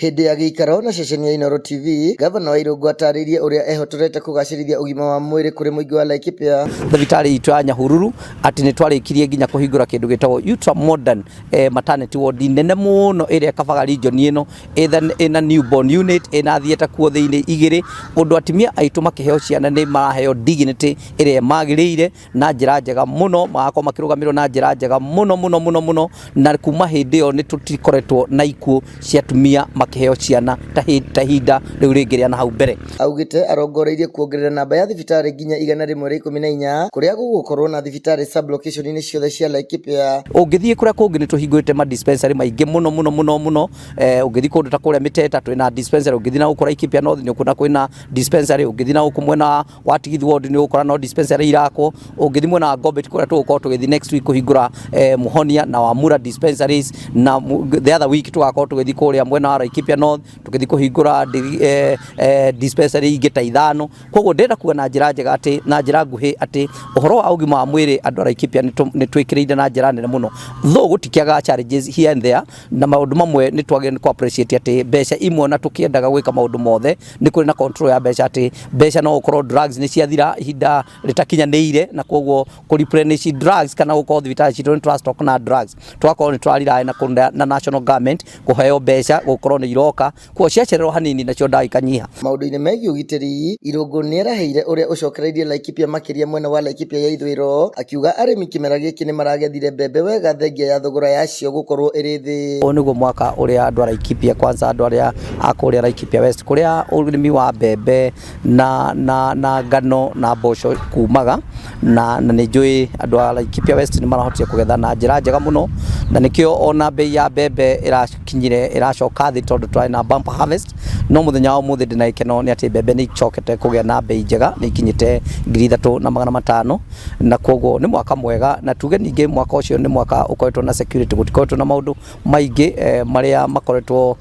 Hĩndĩ ya gĩikaro na ceceni ya Inooro TV, Gavana wa Irũngũ atarĩirie ũrĩa ehotorete kũgacĩrithia ũgima wa mwĩrĩ kũrĩ mũingĩ wa Laikipia. Thibitarĩ itũ ya Nyahururu atĩ nĩ twarĩkirie nginya kũhingũra kĩndũ gĩtagwo ultra modern maternity ward nene mũno ĩrĩa ĩkabaga region ĩno ĩna newborn unit, ĩna theatre kuo thĩinĩ igĩrĩ, ũndũ atumia aitũ makĩheo ciana nĩ maraheo dignity ĩrĩa ĩmagĩrĩire na njĩra njega mũno, magakorwo makĩrũgamĩrĩrwo na njĩra njega mũno mũno mũno mũno, na kuma hĩndĩ ĩyo nĩ tũtikoretwo na ikuũ cia atumia makĩheo ciana ta ihinda rĩu rĩngĩ rĩa nahau mbere. Augĩte arongoreirie kuongerera namba ya thibitarĩ nginya 114 kũrĩa gũgũkorwo na thibitarĩ sub-location-inĩ ciothe cia Laikipia. Ũngĩthiĩ kũrĩa kũngĩ nĩ tũhingũrĩte ma dispensary maingĩ mũno mũno mũno mũno, ũngĩthiĩ kũndũ ta kũrĩa Mĩteta twĩna dispensary, ũngĩthiĩ na gũkũ Laikipia North nĩ ũkuona kwĩna dispensary, ũngĩthiĩ na gũkũ mwena wa Tigith Ward nĩ ũgũkora no dispensary irakwo, ũngĩthiĩ mwena wa Ngobit kũrĩa tũgũkorwo tũgĩthiĩ next week kũhingũra Muhonia na Wamura dispensaries, na the other week tũgakorwo tũgĩthiĩ kũrĩa mwena wa Laikipia North tũgĩthiĩ kũhingũra dispensary ingĩ ta ithano. Koguo ndĩrenda kuga na njĩra njega atĩ na njĩra nguhĩ atĩ ũhoro wa ũgima wa mwĩrĩ andũ a Laikipia nĩ twĩkĩrĩire na njĩra nene mũno, though gũtikĩagaga challenges here and there, na maũndũ mamwe nĩ twagĩrĩirwo nĩ kũ appreciate atĩ mbeca imwe na tũkĩendaga gwĩka maũndũ mothe nĩ kũrĩ na control ya mbeca, atĩ mbeca no ũkorwo drugs nĩ ciathira ihinda rĩtakinyanĩire, na koguo kũ replenish drugs kana gũkorwo thibitarĩ citũ nĩ tũra stock na drugs, tũgakorwo nĩ tũra rely na national government kũheo mbeca gũkorwo nĩ iroka, koguo ciacererwo hanini nacio ndawa ikanyiha. Maũndũ-inĩ megiĩ ũgitĩri, Irũngũ nĩerahĩire ũrĩa ũcokereirie Laikipia makĩria mwena wa Laikipia ya ithũĩro, akiuga arĩmi kĩmera gĩkĩ nĩmaragethire mbembe wega thengia ya thogora yacio gũkorwo ĩrĩ thĩ. Ũyũ nĩguo mwaka ũrĩa andũ a Laikipia kwanza andũ arĩa a kũrĩa Laikipia West kũrĩa ũrĩmi wa mbembe na ngano na mboco kumaga, na nĩ njũĩ andũ a Laikipia West nĩ marahotire kũgetha na njĩra njega mũno, na nĩkĩo ona bei ya mbembe ĩrakinyire ĩracoka thĩ tondũ twarĩ na bumper harvest. No mũthenya wa ũmũthĩ ndĩna gĩkeno nĩ atĩ mbembe nĩ icokete kũgĩa na bei njega, nĩ ikinyĩte 3500, na koguo nĩ mwaka mwega. Na tuge ningĩ mwaka ũcio nĩ mwaka ũkoretwo na security, gũtikoretwo na maũndũ maingĩ marĩa makoretwo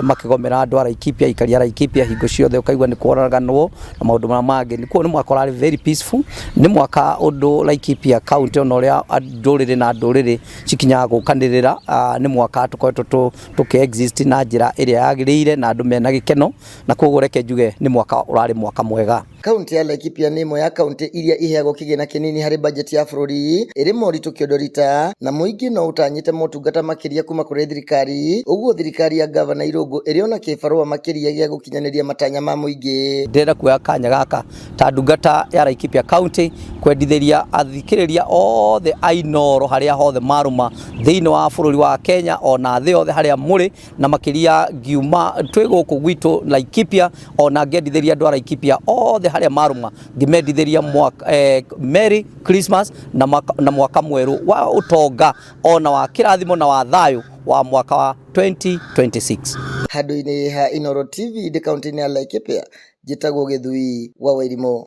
makĩgomera andũ a Laikipia, aikari a Laikipia hingo ciothe ũkaigua nĩ kworaganwo na maũndũ marĩa mangĩ. Koguo nĩ mwaka ũrarĩ very peaceful, nĩ mwaka ũndũ Laikipia county ona ũrĩa ndũrĩrĩ na ndũrĩrĩ cikinyaga gũkanĩrĩra, nĩ mwaka tũkoretwo tũkĩ exist na njĩra ĩrĩa yagĩrĩire na andũ mena gĩkeno, na koguo reke njuge nĩ mwaka ũrarĩ mwaka mwega. Kaunti ya Laikipia nĩ ĩmwe ya kaunti iria iheagwo kĩgĩna kĩnini harĩ bajeti ya bũrũri, ĩrĩ moritũ kĩondorita, na mũingĩ no ũtanyĩte motungata makĩria kuma kũrĩ thirikari, ũguo thirikari ya Gavana Irũngũ ĩrĩ ona kĩbarũa makĩria gĩa gũkinyanĩria matanya ma mũingĩ. Ndĩrenda kuoya kanya gaka ta ndungata ya Laikipia County kwendithĩria athikĩrĩria othe a Inooro harĩa hothe marũma thĩinĩ wa bũrũri wa Kenya ona thĩ yothe harĩa mũrĩ, na makĩria ngiuma twĩ gũkũ gwitũ Laikipia, ona ngĩendithĩria andũ a Laikipia othe harĩa marũma, ngĩmendithĩria Merry Christmas na mwaka mwerũ wa ũtonga ona wa kĩrathimo na wa thayũ wa mwaka wa 2026. Handũ-inĩ ha Inooro TV ndĩ kaunti-inĩ ya Laikipia, njĩtagwo Gĩthui wa Wairimũ.